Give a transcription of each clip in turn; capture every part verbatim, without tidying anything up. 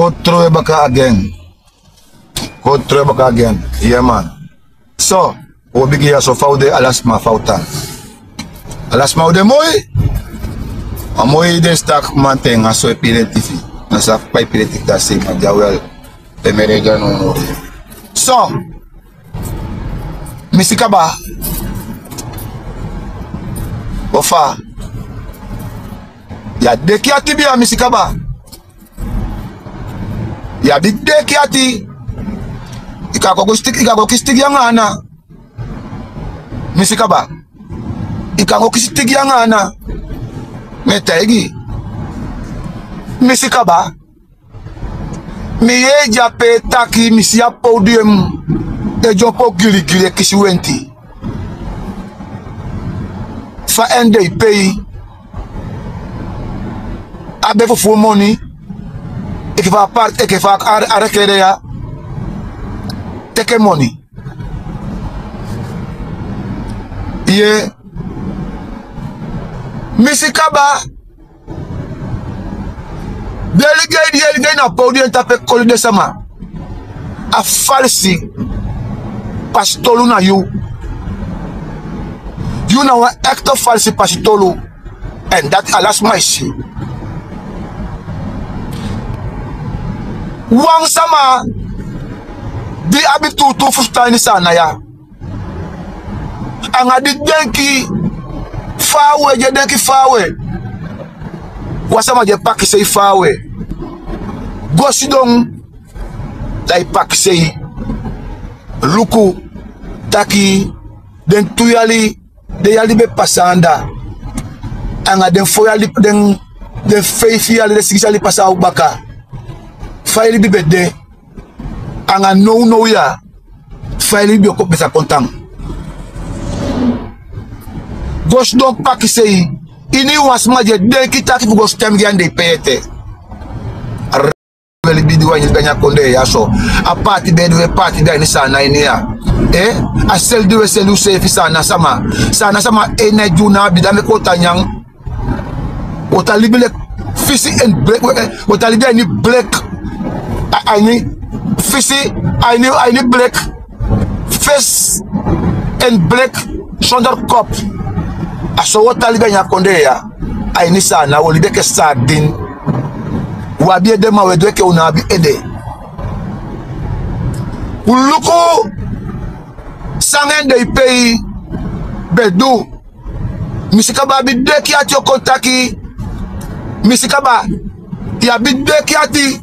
Go trowe baka agen. Go trowe baka agen. Ye man. So, o bigi ya so fa u de, ala sma fa u tan. Ala sma u de moi. A moi den stak manten a so e piri en tifi. Na sa pai piri en tifi da sei man dia wel. E mere dia no no. So, Misi Kaba. Ofa. Ya deki ati bia Misi Kaba. Ya bi deki ati. I kan go kisi tigi, i kan go kisi tigi anga ana. Misi Kaba. I kan go kisi tigi anga ana. Mi e taigi. Misi Kaba. Mi yee dyape taki mi si a podium e dyompo girigiri e kisi wenti. Fa en de e pei. A be fufuu moni. Eke fa a part eke fa a rekere ya. Teke moni. Ye. Misi Kaba. Deligei deligei na podium tapu e koli den sama. A falsi pasitolu na yu. Yu na wan ekte falsi pasitolu. Èn dati ala sma e si. Wan sama di abi tuutuu fusutan ini Saanan ya. Anga di denki faawe, di e denki faawe. Wan sama di e pakisei faawe. Go sidon. Da i pakisei. Luku. Taki. Den tu yali. Den yali be pasa anda. Anga den fo yali, den, den feifi yali, den sigisi yali pasa a u baka. Fa i libi be de. Anga nownow ya. Fa i libi o kon, be sa kon tan. Go sidon pakisei. Ini wan sma di e denki taki fu go stem gi en de e pei ete. We libi di wan ini Ganya kondee ya so. A paati be di we paati be a ini Saanan ini ya. Eh? A seli di we seli useefi Saanan sama. Saanan sama e na e di u na abi da meke o tan nyan. O tan libi leki fisi en blek, eh, o tan libi a ini blek. A, a ini fisi, a ini, a ini blek. Fesi en blek sonder kop. A so o tan libi a ini a kondee ya. A ini Saanan o libi enke sardin. U abi ede ma we du enke u na abi ede. U luku san en de e pei be du. Misi Kaba abi deki ati o kon taki. Misi Kaba, i abi deki ati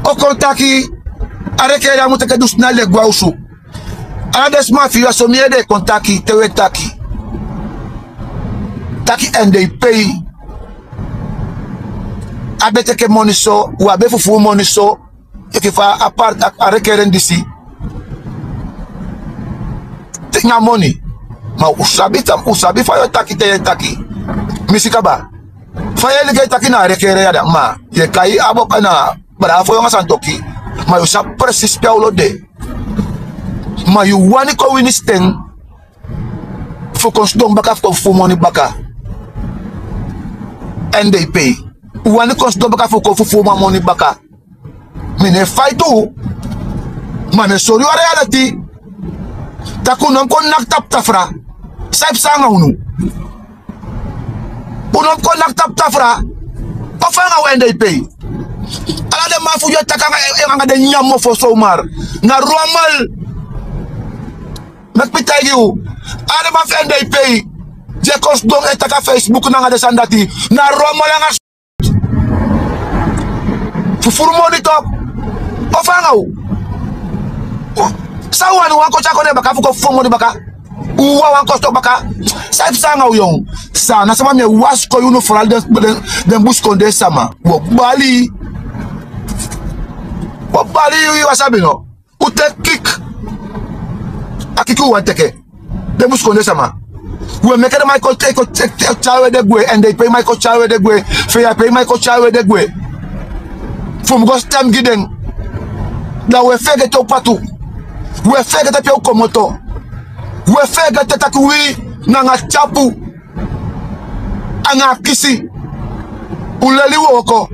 o kon taki. A rekere ya mu teke dus na le gwe a osu. Ala den sma fi yu a so mi ede e kon taki te we taki. Taki en de e pei. A be teke moni so, u a be fufuu moni so. Enke fa a part a, a rekere en disi. Te na moni. Ma u sabi tan, u sabi fa yu e taki te yu e taki. Misi Kaba. Fa yu e liki e taki na a rekere ya da. Ma yu e kai a boka na bravo yu anga santoki. Ma yu sabi presis pe a olo de. Ma yu wani kon wini sten. Fu kon sidon baka fu kon fufuu moni baka. Èn de e pei. U wani kon sidon baka fu kon fufuu moni baka. Mi no e faiti u. Ma mi e sori u a reality. Taki u no mu kon naki tapu tafra. San e psa anga unu. U no mu kon naki tapu tafra. Ofu anga u en de e pei. Ala den man fu yu e taki anga, anga den nyan mofo somar. Na romal. Meki mi taigi u. Ala den man fu en de e pei. Di e kon sidon e taki a Facebook nanga den sani dati. Na romal anga fufuru moni topu. Ofu anga u. San u wani, u wani kon tyari kondee baka fu kon fufuru moni baka. U wani, wani kon sidon baka. San e psa anga u yon. Saanan sama, mi e wasiko unu fu ala den, den, den busikondee sama. U o bali. U o bali yu, yu a sabi no. U teki kiki. A kiki u wani teke. Den busikondee sama. U e meke den man e kon te, kon te, te, tyari u ede gwe, èn de e pei man e kon tyari u ede gwe. Fe ya pei man e kon tyari u ede gwe. Fu mi go sitem gi den. Da u e feegete u patu. U e feegete pe u komoto. U e feegete taki wi nanga tyapu. Anga kisi. U leli wooko.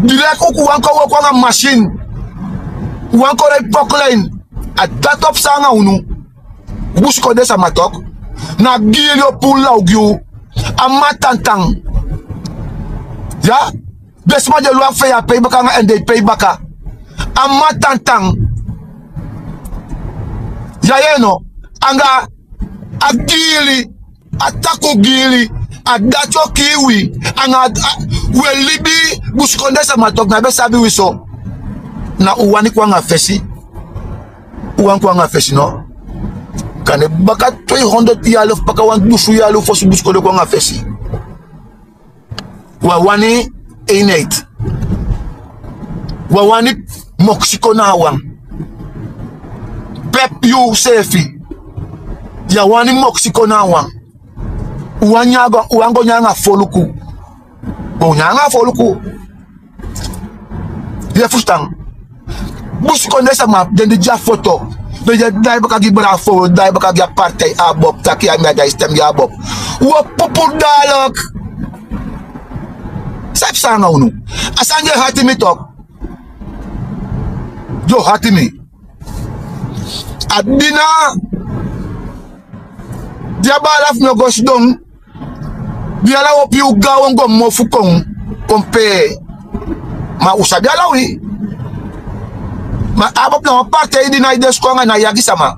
Direk uku wan kon woku anga masin. Wan kon rei poklein. A dati o psa anga unu. Busikondee sama tok. Na giili o puru law gi u. A matantan. Ya. Den sma di e lon a fei a pei baka anga èn den e pei baka. A matantan. Ya yee no. Anga a giili. A taku giili. A dati o kii wi. Anga a- wi e libi. Busikondee sama tok na be sabi wi so. Na u wani kon anga fesi. U wani kon anga fesi no. Kande baka twee honderd yali fu baka wan dusun yali u fosi busikondee kon anga fesi. Wi a wani eenheid. Wi a wani moksiko na a wan. Pep yu seefi. Yu a wani moksiko na a wan. U wani nyan go- u wani go nyan anga foluku. Go nyan anga foluku. Yu e fusutan? Busikondee sama den di de a foto. Den di e daai baka gi Bravo, daai baka gi a partij Abob, taki a mi a daai stem gi Abob. Wi o pupuru daalek. San e psa anga unu? A sani di e hati mi tok. Di o hati mi. A dina di a baala fu mi o go sidon. Di ala wopi u gawen go mofu kon. Kon pee. Ma u sabi ala wi. Ma Abob na wan partij di na e de skon anga na yagi sama.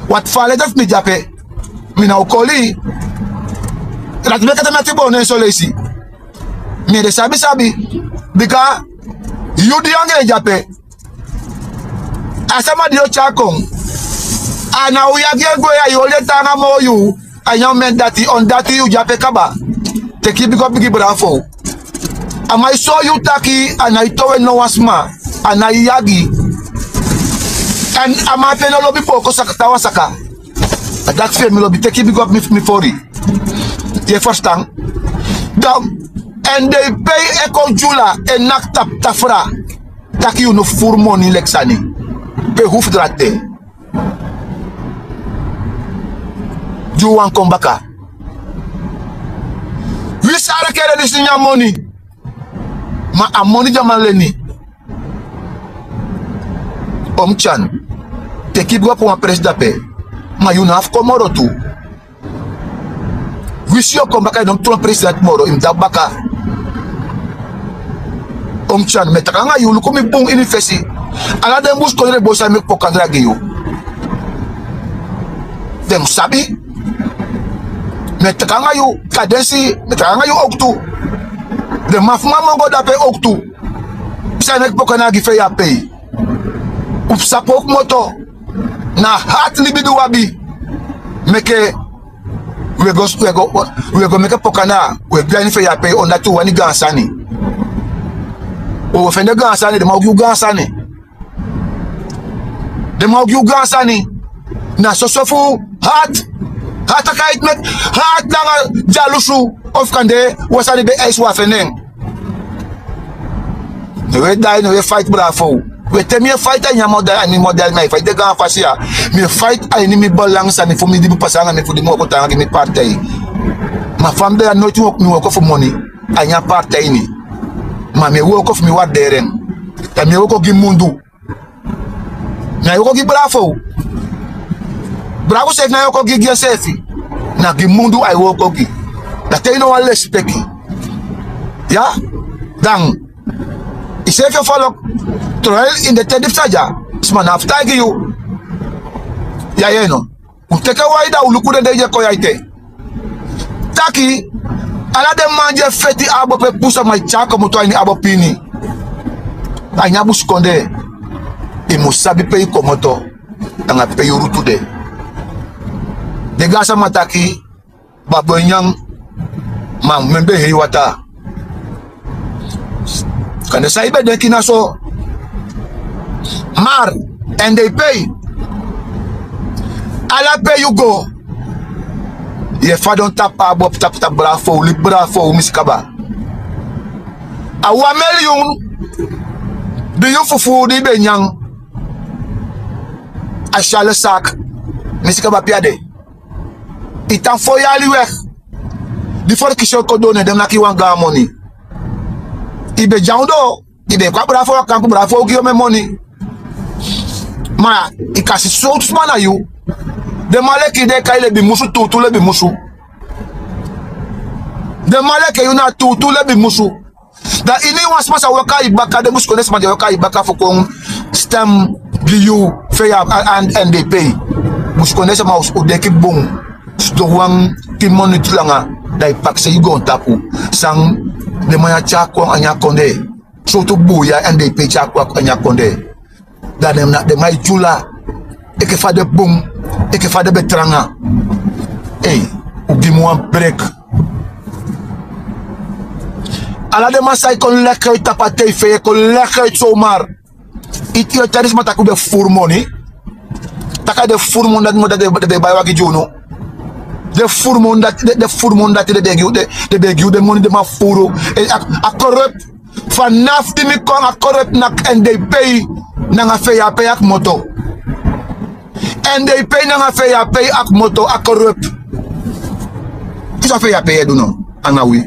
Wan tu fa leta fu mi de ape. Mi na o koli. Dati meke te mi ati boon en soleisi. Mi e de sabi sabi. Bika yu di anga en de ape. A sama di o tyai kon. A na u yagi e gwe ya yu oli e tan anga moo yu. A nyan men dati on dati yu de ape kaba. Teki bigi op gi Bravo. A man e soi yu taki a nái towe no wan sma. A nái yagi. Èn a man ape no lobi booko saka taawan saka. A dati fu en mi lobi teki bigi op mi fori. Yu e ferstan? Dan èn den e pei e kon dyula e naki tapu tafra. Taki yu no fufuru moni leki sani. Pe hufu dra te. Di u wani kon baka. Wi sari kere disi nyan moni. Ma a moni di a man leni. Omtyan. Teki bigi op wan presi dape. Ma yu no abi fu kon moro tu. Wisi yu o kon baka yu no mus tron president moro yu mus de a baka. Omtyan mi e taki anga yu luku mi bun ini fesi. Ala den busikondee boi san e meki pokandra gi yu. Den mus sabi. Mi e taki anga yu kadensi mi e taki anga yu owktu. Den man fu man mongo dape owktu. San e meki pokandra gi fei a pei. Un psa pooku moto. Na hati libi di un abi. Meke un e go meke poka na un e gwe a ini fei a pei on dati un wani gaansani. Un o fende gaansani den man o gi un gaansani. Den man o gi un gaansani. Na soso fu hati. Hati a kai iti meki hati langa dyalusu. Ofu kande wan sani ben eisi un a fende en. No wi e dai no wi e faiti bravo. Wi e te mi e faiti a ini a model a ini model mi a e faiti den gaan fasi ya. Mi e faiti a ini mi belang sani fu mi di mi pasa nanga mi fu di mi woko tan nanga gi mi partei. Ma fa mi de ya noiti mi woko fu moni a ini a partei ini. Ma mi e woko fu mi warderi en. Dan mi e woko gi mundu. Mi a e woko gi bravo. Bravo seefi na e woko gi gi enseefi. Na gi mundu a e woko gi. Dan te yu no wani lespeki ya. Dan iseefi o folo. Troel ini den ten di psa dya. Sma na abi taigi yu. Ya yee no. Un teke wan yu dan un luku den dei di e kon ya ete. Taki ala den man di e feti abo pe puru sama e tyari komoto a ini abo pini. A ini a busikondee. Yu mus sabi pe yu komoto nanga pe yu rutu de. Den gaan sama taki. Babo e nyan. Ma mi ben hei wataa. Kande san yu ben denki na so. Mar èn den e pei. Ala pe yu go. Yu e fadon tapu a bopu tapu tapu bravo libi bravo misi kaba. A wan miliyun. Di yu fufuu di yu ben nyan. A syale saki. Misi kaba pe a de. Yu tan fo yali wek. Di fori kisi o kon doo ne den naki wan gaan moni. I ben dyaw doo. I ben e kon a bravo a kampu bravo o gi yu omen moni. Ma i kan si sowtu sma na yu. Den man leki yu den e kai lebi musu tuutuu lebi musu. Den man leki yu na tuutuu lebi musu. Da iniwan sma sa waka a yu baka den busikondee sma di e waka a yu baka fu kon stem gi yu. Fe yu abi a n d p. Busikondee sma o deki bun. Sidon wan tin minutu langa. Da i pakisei yu goontapu san den man ya tyai kon a ini a kondee. Sowtu buuya èn den e pei tyai kon a ini a kondee. Da den man e tyula. Enke fa den bun. Enke fa den ben tranga. Ei, un gi mi wan brek. Ala den man san e kon leki yu tapu a tei feye kon leki yu somar. Iti yu e tyari sma tak' un de furu moni. Tak' a de furu moni dati moni dati den ben e bai wagi gi unu. De furu moni dati den ben e gi unu den moni den man furu. A korup. Fanafu di mi kon a korup na èn den e pei nanga fe yu a pei a kmoto. Èn den e pei nanga fe yu a pei a kmoto a korup. Kusa fe yu a pei e du no? Anga wi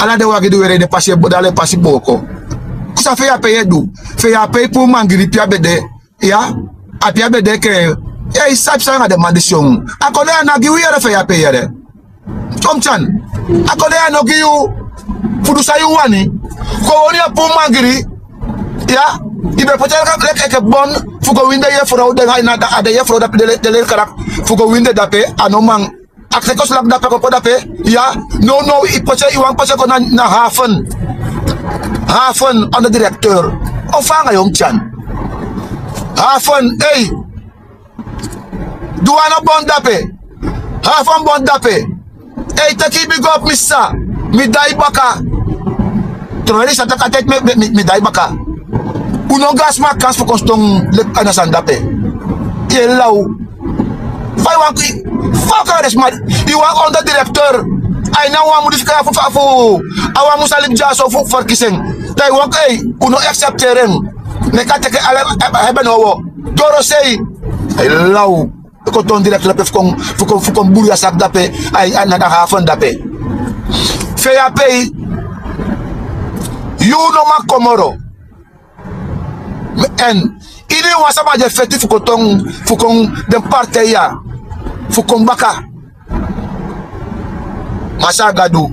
ala den wagi di weri e de pasi e booko. Kusa fe yu a pei e du? Fe yu a pei puu mangiri pe a ben de. A pe a ben de enke yu e sabi san anga den man disi on. A kondee ya na gi wi yere fe yu a pei yere. Tomtyan. A kondee ya no gi yu fu du san yu wani. Kowoni a puu mangiri. Yu ben poti en leki enke bon fu go wini den yefrow den a den yefrow dape den leri karak fu go wini den dape. A no man. A kte kosi laki dape a kon kon dape. Nownow i poti en i wani poti en kon na hafen. Hafen anda direkteur. O fa anga yu o mu tyan? Hafen ei. Duwana bon dape. Hafen bon dape. Ei teki i bigi opu mi sisa. Mi dai baka. Tron eri sa taki a teki mi dai baka. Un no gi a sma a kansi fu kon sidon leki a na sani dape. Yu e law. Fa yu wani kon yu foko a den sma. Yu wani ondo direkteur. A ini a wan mun di fika ya fu a wan mun sa libi dyaso fu ferkisi en. Da yu wani kon ei. Un no eksepteri en. Meki a teki en ala. Hebe no owo. Dorosei. A e law. Kon ton direkteur dape fu kon buru yu a saki dape. A na a hafen dape. Fe yu a pei. Yu no man kon moro. Èn iniwan sama di e feti fu kon ton fu kon den partei ya fu kon baka. Masaa gadu.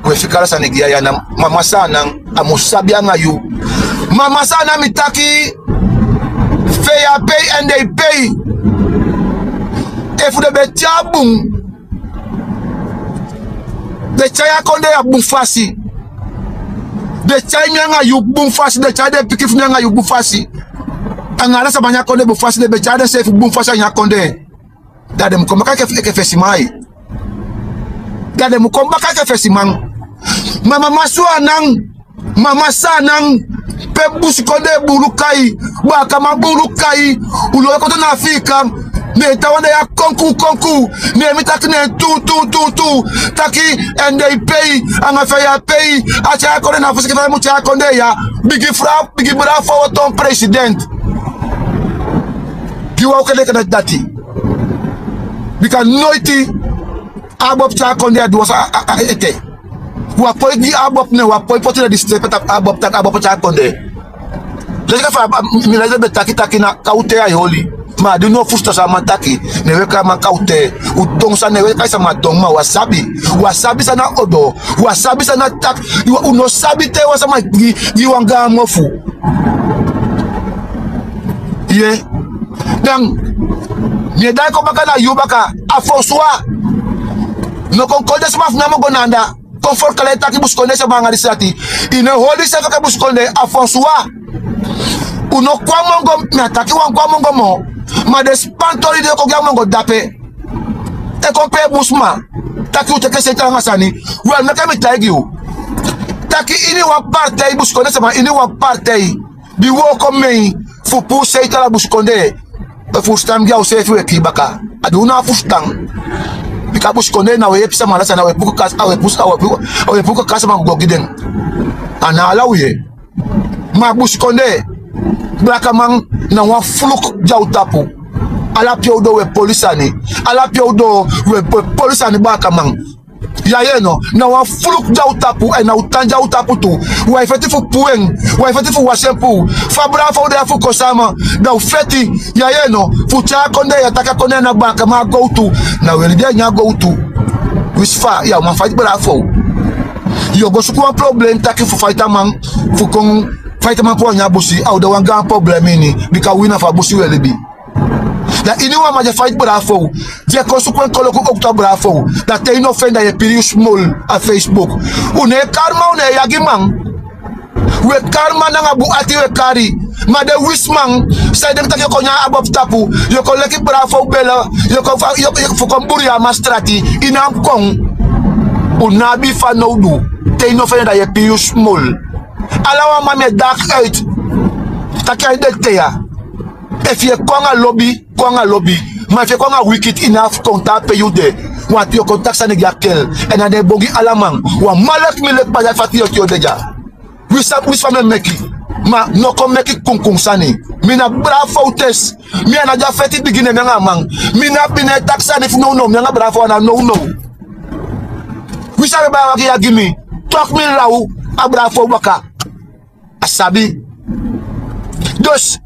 We fika ala sani gi yu a ya na mama saanan. A mu sabi anga yu. Mama saanan mi taki. Fe yu a pei èn den e pei. Efu den ben tyai a bun. Den tyai a kondee a bun fasi. Den tyai mi anga yu bun fasi den tyai den pikin fu mi anga yu bun fasi. Anga ala sama ini a kondee bun fasi den ben tyai denseefi bun fasi a ini a kondee. Da den mu kon baka enke fesiman. Da den mu kon baka enke fesiman. Ma mama saanan. Mama saanan. Pe busikondee buulu kai. Baakaman buulu kai. Un no e koto na afiika. Ne en taawan de ya konku konku. Ne mi taki ne en tuu tuu tuu tuu. Taki èn den e pei anga fa yu a pei. A tyai a kondee na a fusiki fa yu mu tyai a kondee ya. Bigi fraa bigi bravo o ton president. Gi wan oke leke dati dati. Bika noiti. Abob tyai a kondee a du wan sani a ete. Wi a poi gi abob ne wi a poi poti na di strepe tapu abob taki abob tyai a kondee. Lesi ka fa mi lesi den ben taki taki na kawtee a e oli. Ma a di un no fusutan san a man taki. Ne wi e kai a man kawtee. Un don san ne wi e kai sama don ma wi a sabi. Wi a sabi san na odo. Wi a sabi san na taki. Un no sabi te wan sama gi wan gaan mofu. Ye. Dan mi e daai kon baka na yu baka. A fonsuwa. No kon koli den sma fu mi a mongo na anda. Kon ferkele taki busikondee sama anga disi ati. I no e holi iseefi enke busikondee a fonsuwa. Un no kon a mongo mi a taki wan kon a mongo moo. Ma den span toli di e kon gi a mongo dape. E kon pee bun sma. Taki un teke seita anga sani. Wel meke mi taigi yu. Taki iniwan partei busikondee sama iniwan partei di wooko mei fu puu seita na busikondee. Efu un sitan gi a useefi un e kii baka. A di un no abi fusutan. Bika busikondee na un e yeepi sama ala sani a un e puu kaka sama go gi den. A na ala un ye. Ma busikondee blakaman na wan fuluku di a un tapu. Ala pe un doo un e poli sani. Ala pe un doo un e poli sani blakaman. Ya yeno, na wan fluk di a o tapu, èn na o tan di a o tapu tu. Wi e feti fu puu en. Wi e feti fu wasi en puu. Fa Bravo de ya fu kon sama, da u feti. Ya yeno, fu tyai a kondee ya, taki a kondee na bakaman a gowtu. Na weli di a ini a gowtu. Wisi fa ya o man faiti Bravo. Yu o go suku wan problem taki fu faiti a man, fu kon faiti a man puu a ini a busi, a o de wan gaan problem ini. Bika wi na fu a busi wi e libi. Da iniwan man di e faiti Bravo, di e kon suku en koloku owktu a Bravo, da te yu no feni da yu e piri yu smol. A Facebook, un no e kari man, un no e yagi man. Wi e kari man nanga bun ati wi e kari. Ma den wisiman san e denki taki yu o kon nyan abi opu tapu, yu o kon leki Bravo bele, yu o kon fa- yu o- yu o- fu kon buru yu a man strati, yu no abi kon. Un no abi fanowdu. Te yu no feni da yu e piri yu smol. Ala wan man mi e dagi uit taki a e de te ya. Efu yu e kon anga lobi, kon anga lobi. Ma efu yu e kon anga wikiti, yu no abi fu kon tan pe yu de. Wantu yu o kon taki sani gi a kel. Èn a no e bon gi ala man. Wan man leki mi leki Baya, fati yu o de dya. Wi sabi wi fa mi e meki. Ma no kon meki kunkun sani. Mi na Bravo tesi. Mi a no de a feti bigin, ne mi anga a man. Mi na- mi no e taki sani fu nownow, mi anga Bravo a na nownow. Wi sabi Baya wagi ya gi mi. Toku mi law a Bravo baka. A sabi. Dus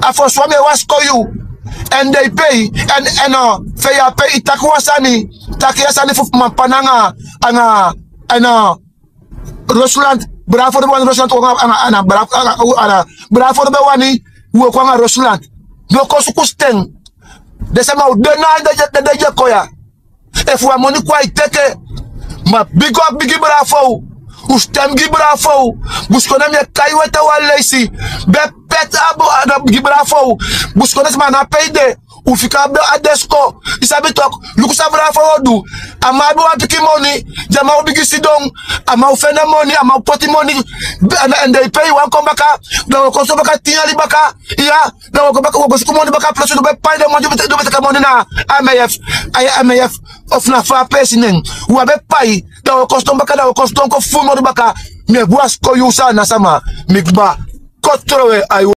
a fosi wan mi e wasi kon yu. Èn den e pei. Èn, èn, fe yu a pei, yu taki wan sani. Taki a sani fu Mampa nanga, anga, èn, Rusland. Bravo no be wani Rusland kon anga, anga, anga, Bravo, anga, anga, Bravo no be wani wi o kon anga Rusland. No kon suku sten. Den sama o de na den, den, den, den kon ya. Efu wan moni kon a e teke. Ma bigi wan bigi Bravo. Un sten gi Bravo. Busikondee mi e kai wete wan leisi. Be peti a bo- a na bigi Bravo. Busikondee sama na pe yu de. Un fika a be- a de siko. Yu sabi toku. Luku san Bravo o du. A man abi wan pikin moni. Di a man o bigin sidon. A man o fende moni, a man o poti moni. Be- a na- èn den e pei wan kon baka. Da wi o kon so baka tin yali baka. Iya. Da wi o kon baka, wi o go suku moni baka, plus un no be pai den moni, di un be teke a moni na M F, a M F, of na fa a peesi nen. Wi a be pai, da wi o kon sidon baka, da wi o kon sidon kon furu moni baka. Mi e go a siko yu san na sama, mi kba. Kon trowe, ai.